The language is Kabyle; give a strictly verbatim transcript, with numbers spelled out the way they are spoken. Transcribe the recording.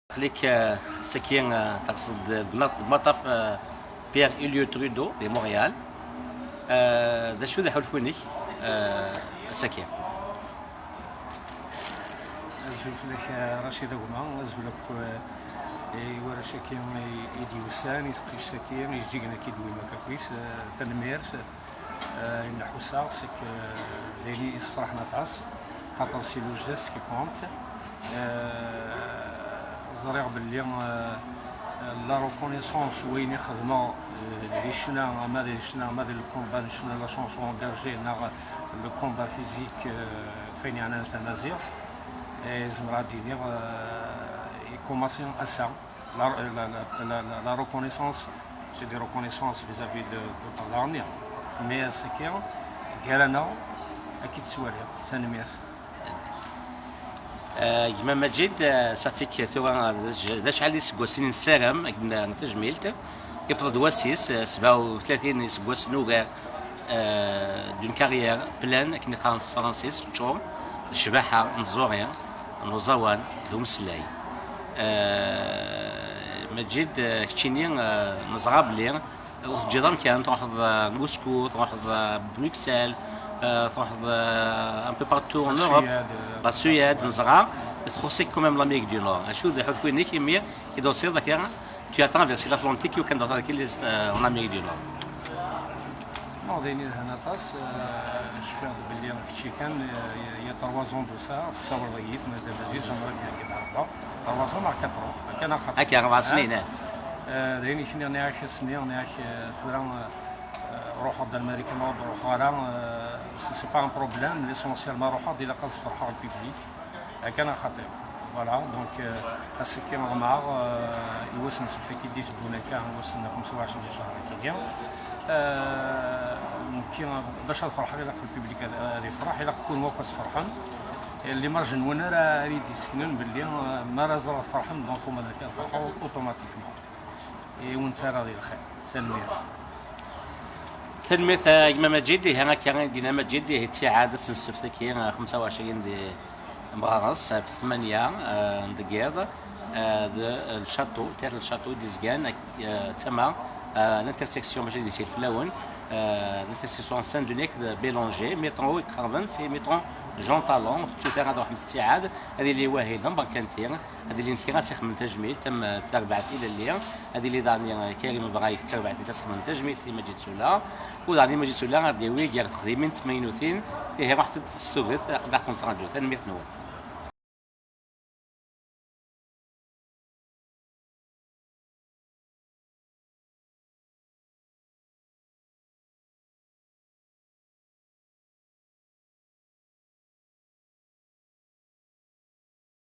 Aql-ik, eh, ass-agi, eh, teɣseḍ deg una-, deg umaṭṭaf, eh, Pierre Elliott Trudeau di Montréal. Eh, d acu d aḥulfu-inek, eh, ass-agi? Azul fell-ak, eh, Racid Agma, azul akk, eh, i warrac-agi i, i d-yusan, i teqcict-agi, ijeǧǧigen-agi d-win akk akk-is, eh, tanemmirt. Eh, ayen ḥusseɣ, c'est que, eh, d ayen i yessefraḥen aṭas, xaṭer c'est le geste qui compte. Eh, ẓriɣ belli, eh, la reconnaissance n wayen i xedmeɣ, eh, di ccna, ama di ccna, ama di le combat n ccna, la chanson engagée, neɣ le combat physique, eh, f wayen yeɛnan tamaziɣt, eh, zemreɣ ad d-iniɣ, eh, ikumaṣi ass-a. La, la, la, la, la, la reconnaissance, c'est des reconnaissances vis-à-vis de, de Padarni. Mais ass-agi, gar-aneɣ, ad k-id-ttwaliɣ. Tanemmirt. Eh, gma Maǧid, eh, safik tura, eh, d ac-, d acḥal iseggasen i nessaram, akken n tajmilt, yewweḍ-d wass-is, eh, sebɛa u tlatin iseggasen ugar, eh, d'une carrière pleine, akken i qqaren s tefransist, teččur d ccbaḥa n tẓuri, n uẓawan, d umeslay. Eh, Maǧid, eh, keččini, eh, neẓra belli ur teǧǧiḍ amkan, truḥeḍ, eh, Moscou, truḥeḍ, eh, Bruxelles, eh, truḥeḍ, eh, un peu partout en Europe, la Suède, neẓra, txuṣ-ik quand même l'Amérique du Nord. Acu d aḥulfu-inek imi i d-tusiḍ akka, tu as traversé l'Atlantique, i wakken d-truḥeḍ akka, eh, en Amérique du Nord? Non, d ayen yelhan aṭas. Eh, cfiɣ-d belli kečči kan, eh, il y a trois ans de ça, tessawleḍ-iyi-d, Nna Dda Lɛaziz, j'aimerais bien que d Rebba. Trois ans neɣ quatre ans, akka neɣ xaṭi. Akka, rebɛa snin, eh. Eh, d ayen i k-nniɣ, nniɣ-ak ass-nni, nniɣ-ak, eh, tura, eh, ruḥeɣ-d ar Marikan, ur d-ruḥeɣ ara, eh, c'est, c'est pas un problème, l'essentiel ma ruḥeɣ-d, ilaq ad sferḥeɣ le public. Akka neɣ xaṭi. Voilà, donc, euh, ass-agi ḍemɛeɣ, euh, i wass n ssebt-agi d-iteddun akka, wass n xemsa u ɛecrin di ccher-agi. Euh, nekki, bac ad ferḥeɣ, ilaq le public ad, ad ifreḥ, ilaq kunwi akk ad tferḥem. L'image-nwen ara, ara yi-d-yesseknen belli, euh, mi ara ẓreɣ tferḥem, donc uma d akka ad ferḥeɣ automatiquement. I wen-ttaraɣ di lxir. Tanemmirt. Tanemmirt a gma Maǧid. Ihi akka i d-yenna Maǧid, ihi ttiɛad ass n ssebt-agi, xemsa u ɛecrin di Mɣares, ɣef tmanya, eh, n deg yiḍ, eh, d, eh, le château, le théâtre le château i d-izgan, eh, tama, eh, l'intersection, mačči d isil fell-awen, eh, l'intersection Saint-Denis d Bellanger, métro i iqerben, c'est métro Jean Talon, ur tettut ara ad truḥem ttiɛad, ad yili wahil d amberkanti, ad ilin kra ad s-ixemmen tajmilt, am, eh, tarbaɛt ilelli, ad yili daɣen, eh, Karim Bɣayt d tarbaɛt i s-ixemmen tajmilt i Maǧid Sula, u daɣen i Maǧid Sula ad d-yawi gar teqdimin d tmaynutin, ihi ruḥet-d s tuget, aql-aɣ-ken-ttṛaǧu. Tanemmirt-nwen.